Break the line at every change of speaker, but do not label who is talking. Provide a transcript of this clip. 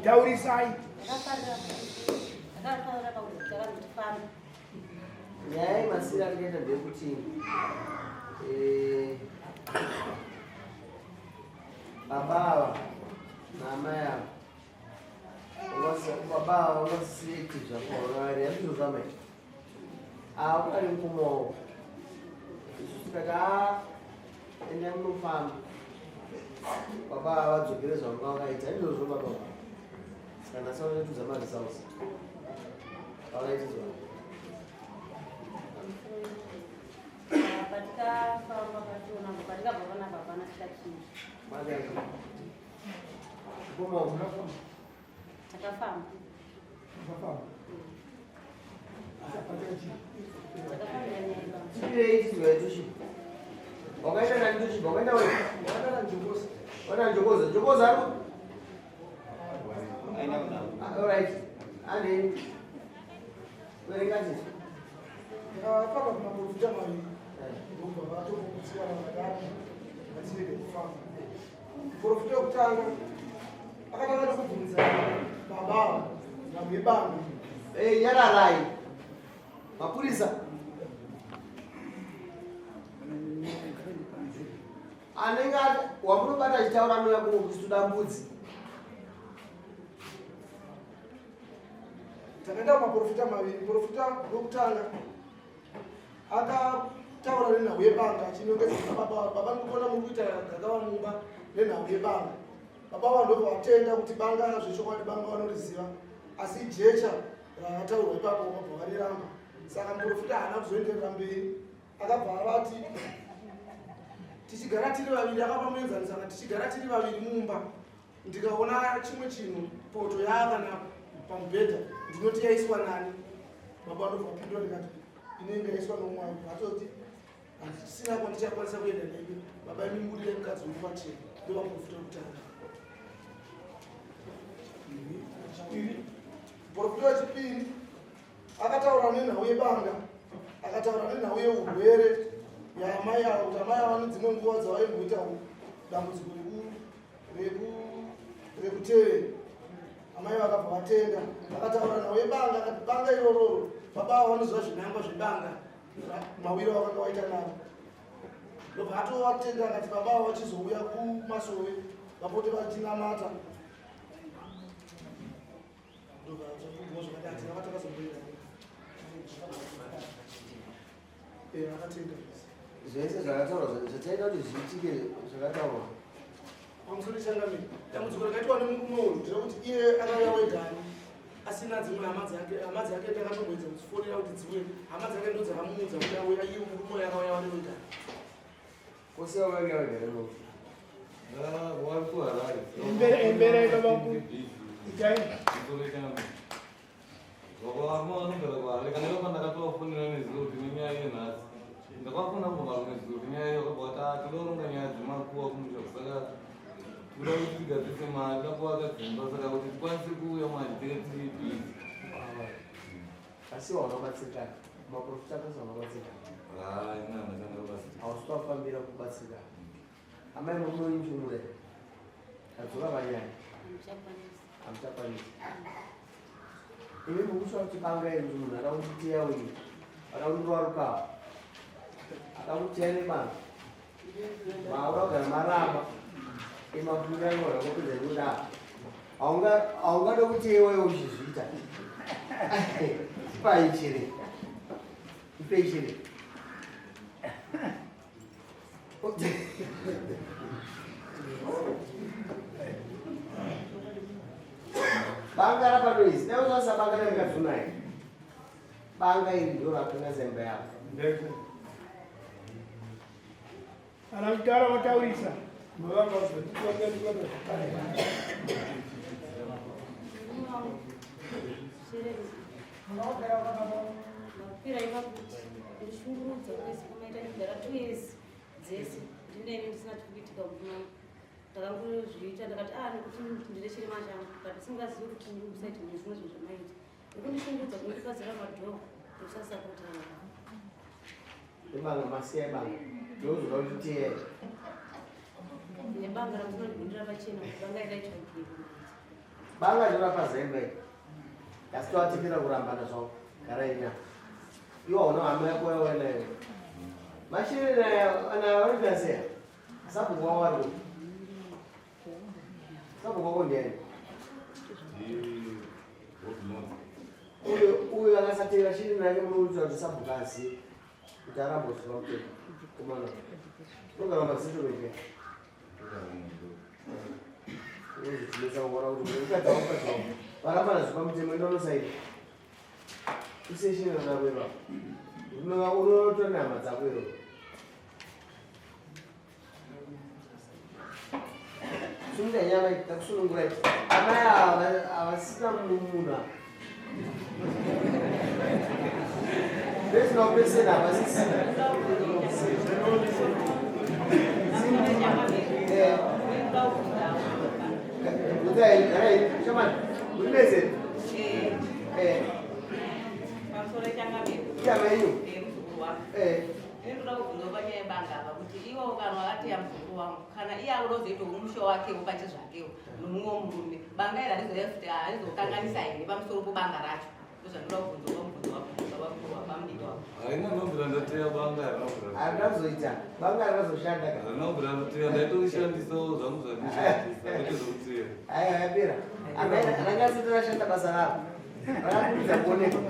Taurisai.
Ndakafarira pakuti takanzi tifambe.
Nyaya yemasira atikaita ndeyekuti baba ava naamai ava, baba ava vakasisireti zvakaona handizvo zvamai ava kudari mukoma wavo. Isu tikati, a endai munofamba, baba ava vadzokere zvavanga vakaita. Handizvozvo baba ava? Saka nhasi vanotudza maresults vakaitidzwa.
Patikafamba pationa, patikabva panapa hapana chichachinja.
Mukoma wavo.
Takafamba.
Makafamba.
Takafambira nyaya ibaba.
Tipirei tizwa Toshiba. Wakaita nani Toshiba? Wakaita wewe?
Wakadana Njokoza.
Wana Njokoza. Njokoza ari? Ah, all right. Ane. Verenga chisi.
Ndakafamba kumaprofita maviri, ndobva vatokutsiwana vakati ngatirege kufamba. Muprofita wekutanga akatanga nekubvunza baba ava nhau yebanga.
Eh, nyararai. Mapurisa. Anenge wamunobata achitaura anouya kuno kuti toda mbudzi.
Takaenda kumaprofita maviri. Muprofita wekutanga akataura nenhau yebanga achinongedzera baba. Baba, ndikuona muri kuita gakava mumba nenhau yebanga. Baba ava ndobva vatenda kuti banga zvechokwadi banga vanoriziva, asi jecha rakataurwa ipapo vabva variramba. Saka muprofita haana kuzoenderera mberi, akabva avati tichigara tiri vaviri, akapa muenzaniso akati tichigara tiri vaviri mumba, ndikaona chimwe chinhu, poto yaakana pamubhedha, ndinoti yaiswa nani? Baba vanobva vapindura ndikati inenge yaiswa nomwayo. Vatoti handisina kwandichakwanisa kuenda nemi baba, imi murire mukadzi wenyu pachena. Ndovaprofita wekutanga. Muprofita wechipiri akataura nenhau yebanga, akataura nenhau yeurwere yaamai ava, kuti amai ava nedzimwe nguva dzavaimboita dambudziko rekutevera. Amai vakabva vatenda. Akataura nhau yebanga, akati banga irororo baba ava vanoziva zvinangwa zvebanga, mawiro avakanga vaita navo. Ndobva atovatenda, akati baba ava vachizouya kumasowe vapote vachinamata. Ndobva zvakuguma zvakadati vakatakazomboenda vakatenda zvese.
Zvese zvakataurwa, zvataita kuti zviitike zvakataurwa.
Pamusoro changamire, dambudziko rakaitwa nemurume uyu nderekuti iye akauya wegani asina dzimwe hama dzake. Hama dzake takatomboedza kudzifonera kuti dziuye, hama dzake ndo dzakamuudza kuti auya. Iye murume uyu akauya wari wegani.
Kose wanga wegara no.
Wari kuHarare.
Embere baba mukuru. Itai.
Varume vanogara kuHarare. Kana ivo pandakatovafonera nezuro kuti nenyaya yenhasi, ndakafona kuvarume zuro kuti nyaya iyo, vakabva vati, "Ah, tinoronga nyaya dzemakuwa kumusha, saka toda kuti tigadzise mari takuvaka dzimba, saka kuti tikwanise kuuya manje tenge tiri busy."
Asi waunobatsirikana maprofita akasi waunobatsirikana?
Hai, nana chandakabatsira.
Hausi wafambira kubatsirikana. Amai, murume wenyu chimure tadzoka panyaya.
Hamuchakwanisi.
Hamuchakwanisi. Imi mukusva kuti banga iri, kuti munhu ada kunditeya uyu, ada kundirova rukawo, ada kuteya nebanga, maura kugara maramba imapfuura ingona kupedza nekuda haungade kuteyewa iwe uchizviita. Pai chere, ipei chere. Banga rapanoizi dai uzvasa banga raringadzunai. Banga iri ndo rakangaza imba yako.
Kana kutaura wataurisa.
Murume wangu Shereni, mapira ipakuti ndishungurudza kwese kumaita, ndigara 2 years dzese ndineni ndisina chiri kuitika murume wangu. Ndakangozviita, ndakati a nekuti ndine chirema changu, but singazivi kuti ndiri musaiti mune zvimwe zvinhu zvamaita nekundishungurudza, kundipazira madhoo nekusasapota.
Ibanga masiya, ibanga ndozoda kuti tiyere.
Nebanga ramunondigundira pachena kuti banga iraitsvagire kumaita.
Banga ndorapa zembe. Asi tovatendera kurambana zvavo. Garai nya. Iwo hauna hama yako yauya nayo. Mashirira ana vanoita sei? Sabhuku wavo vari kupi? Sabhuku wako ndiani? Uyo uyo akasatevera shiri rake munoita kuti sabhuku azive kuti aramba kuziva mutemo. Kumana. Unogara mazito wega. Varamba zvipa mutemo enda unosaina. Useshina nako ipapo. Unotora nehama dzako iwe. Sunga nyama takusunungura amai ava havasina munhu ava. Personal person havasisina.
Ndinoda kubvunza panyaya yebanga apa kuti iwo kana wakateya muzukuru wangu kana iye akuda kuzoitawo musha wakewo pachezvakewo nomumwe murume banga iri harizofuti harizokanganisa here pamusoro pobanga racho ndozvandinoda kubvunza pamubvunzo wabamukuru wabamudiki wako.
Haina nobvira ndateya banga
harina kuzoita banga harina ka
harina kubvira ndateya ndaitorishandisawo zvangu zvandishandisa kwete zvekuteya.
Aiwa yapera ranga risati rashanda basa raro rakakurumidza kuonekwa.